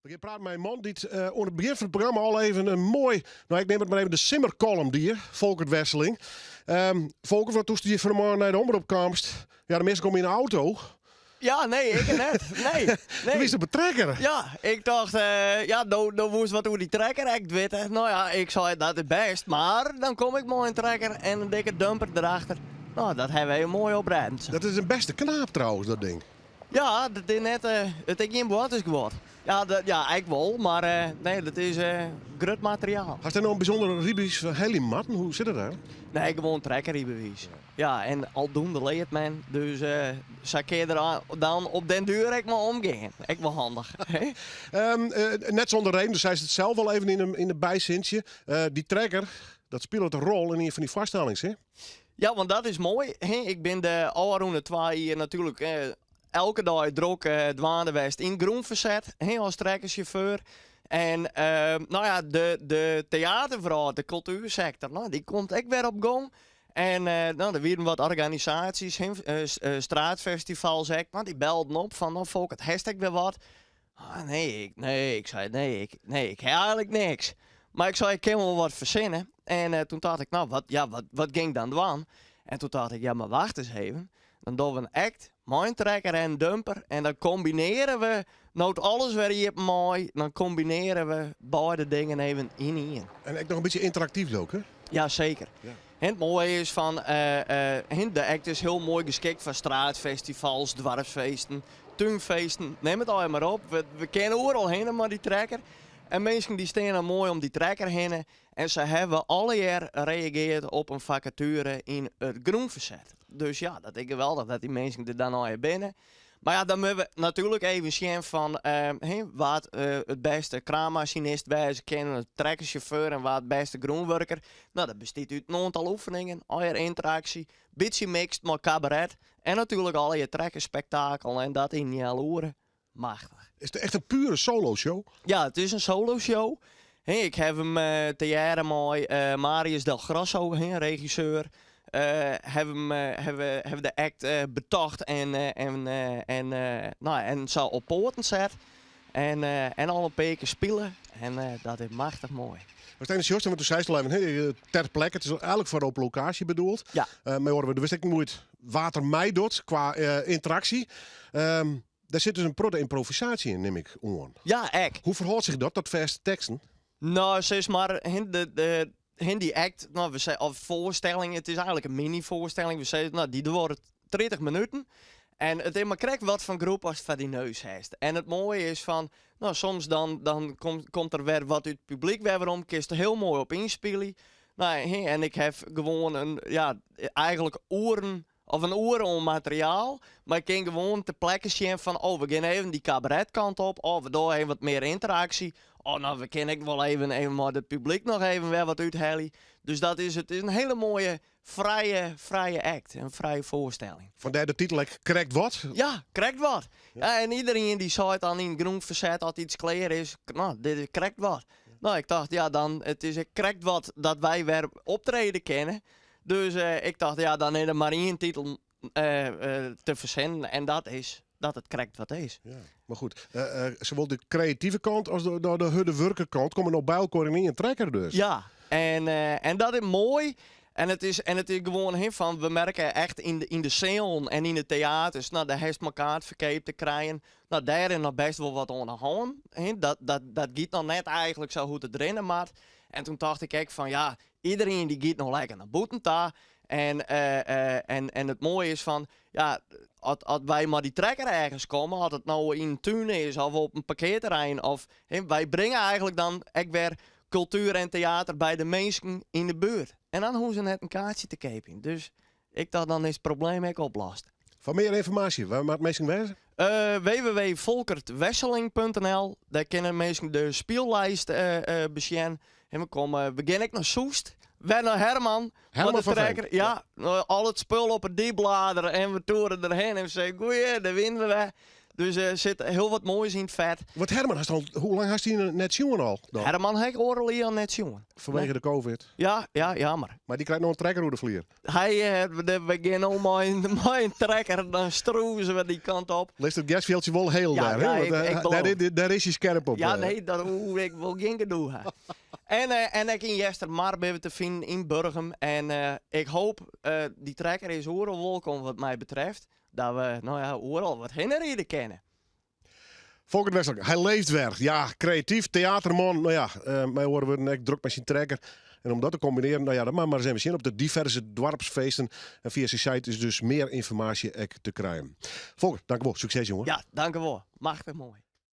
We gean praten mei in man dy't oan it begjin fan it programma al even in moai, no ik neam it mar even de simmerkollum die, Folkert Wesseling. Folkert, wat doe'tst hjir fan 'e moarn nei de omrop kaamst? Ja, de minsken komme yn de auto. Ja, nee, ik net. Nee, nee. Do wiest op 'e trekker. Ja, ik tocht, ja, do, do woest wat oer dy trekker ek witte. No ja, ik sei dat is bêst, mar dan kom ik mei in trekker en in dikke dumper derachter. No, dat hawwe we even moai oprêden. Dat is in bêste knaap trouwens, dat ding. Ja, dat is net, it is gjin boartersguod. Ja, dat, ja, ek wol, mar nee, dat is grut materiaal. Hast dêr no in bysûnder rydbewiis foar helje moatten? Hoe sit it dêr? Nee, gewoan trekkerrydbewiis. Ja, en aldoende leart men, dus sa kin je der dan op den duer ek mei omgean. Ek wol handich. Net sûnder reden, do seist it sels al even yn in bysintsje, dy trekker, dat spilet in rol yn ien fan dy foarstellings, hè? Ja, want dat is moai. Ik bin de ôfrûne twa jier natuerlik elke dei drok dwaande west yn grûnferset as trekkersjauffeur. En no ja, de teaterwrâld, de kultuersektor, no, dy komt ek wer op gong. En no, der wienen wat organisaasjes, straatfestivals ek, no, dy belden op fan, no Folkert, hast ek wer wat? Ah, nee, ik, nee, ik sei, nee, ik, nee, ik ha eigenlik niks. Mar ik sei, ik kin wol wat fersinne. En eh, toen tocht ik, no, wat, ja, wat, wat gean ik dan dwaan? En toen tocht ik, ja, mar wacht ris even. Dan dogge we in act mei in trekker en in dumper. En dan kombinearje we, no't alles wer iepen mei, dan kombinearje we beide dingen even yn ien. En ek noch in bytsje ynteraktyf ook, hè? Ja, seker. Ja. En it moaie is fan, eh, eh, de act is hiel moai geskikt foar straatfestivals, doarpsfeesten. Túnfeesten, nim it allegear mar op. We, we kinne oeral hinne mei dy trekker. En minsken dy steane dan moai om dy trekker hinne. En se hawwe allegear reageard op in fakatuere yn it grûnferset. Dus ja, dat is geweldich dat dy minsken der dan allegear binne. Mar ja, dan moatte we natuerlik even sjen fan eh, wa't it bêste kraanmasinist wêze kin, in trekkersjauffeur en wa't it bêste grûnwurker. No, dat bestiet út in oantal oefeningen, allegear ynteraksje, bytsje mixed mei kabaret. En natuerlik allegear trekkerspektakel en dat yn in healoere. Machtich. Is it echt in pure soloshow? Ja, it is in soloshow. Hè, ik haw him tegearre mei Marius Del Grosso, hè, regisseur, haw him, hawwe, hawwe de act betocht en, en, en, no, en sa op poaten set. En, en al in pear kear spile. En dat is machtich moai. Ast even sjochst, want do seist al even, hè, ter plekke, it is eigenlik foar op lokaasje bedoeld. Ja. Mar horen we, do witst ek noait wa't der meidocht kwa ynteraksje. Dêr sit dus in protte ymprovisaasje yn, nim ik oan. Ja, ek. Hoe ferhâldt sich dat tot fêste teksten? No, sis mar, hin, de, de, hin dy act, no, we sei, of foarstelling, it is eigenlik in mini-foarstelling. We sizze, no, dy duorret 30 minuten. En it is mar krekt wat fan groep ast foar dyn neus hast. En it moaie is fan, no, soms dan, dan komt, komt der wer wat út it publyk wer werom, kinst der hiel moai op ynspylje. No, hè, en ik haw gewoan in, ja, eigenlik oeren of in oere oan materiaal, mar ik kin gewoan ter plekke sjen fan, oh, we gean even dy kabaretkant op, of we dogge even wat mear ynteraksje, of no, we kinne ek wol even, even mei it publyk noch even wer wat úthelje. Dus dat is, it is in hiele moaie frije, frije act, in frije foarstelling. Fandêr de titel ek Krekt Wat? Ja, krekt wat. Ja, en iderien dy seit dan yn it grûnferset as yts klear is, no, dit is krekt wat. No, ik tocht, ja, dan, it is ek krekt wat dat wy wer optrede kinne. Dus ik tocht, ja, dan is der mar ien titel te fersinnen en dat is dat it krekt wat is. Ja, mar goed, sawol de kreative kant as de, de, de hurde wurkerkant komme no by elkoar yn ien trekker dus. Ja, en, en dat is moai. En it is, en it is gewoan hin fan, we merke echt yn de, yn de sealen en yn de teaters, no, dêr hast mar kaartferkeap te krijen. No, dêr is noch bêst wol wat oan de hân. Hin, dat, dat, dat giet noch net eigenlik sa hoe't it rinne moat. En toen tocht ik ek fan, ja, iderien dy giet no lekker nei bûten ta. En, en, en it moaie is fan, ja, as, as wy mei dy trekker ergens komme, as it no yn in tún is of op in parkearterrein, of, hè, wy bringe eigenlik dan ek wer kultuer en teater by de minsken yn de buert. En dan hoege se net in kaartsje te keapjen. Dus ik tocht, dan is it probleem ek oplost. Foar mear ynformaasje, wêr moat minsken wêze? www.folkertwesseling.nl, dêr kinne minsken de spyllijst besjen. En we komme, we gean ek nei Soest, wer nei Herman. Herman van Trekker. Ja, al it spul op 'e dieplader en we toeren derhinne en we sizze, goeie, dêr wiene we wer. Dus der sit hiel wat moais yn it fet. Want Herman, hast al, hoe lang hast dy net sjoen al? Dan? Herman ha ik oardel jier al net sjoen. Fanwege de covid? Ja, ja, jammer. Mar dy krijt no in trekker oer de flier. Hy, we gean no mei in trekker, dan strûze we dy kant op. Litst it gersfjildsje wol hiel Ja, dêr, hè? ja, Want, ik beloof. dêr is hy skerp op. Ja, nee, dat oeh, ik wol gjin gedoe ha. En ek yn Eastermar binne we te finen, yn Burgum. En ik hoop, dy trekker is oeral wolkom wat my betreft, dat we, no ja, oeral wat hinne ride kinne. Folkert Wesseling, hy leeft wer. Ja, kreatyf, teaterman. No ja, mei oare wurden ek drok mei syn trekker. En om dat te kombinearjen, no ja, dat moat mar ris even sjen op de diverse doarpsfeesten. En fia syn site is dus mear ynformaasje ek te krijen. Folkert, dankewol. Sukses, jonge. Ja, dankewol. Machtich moai.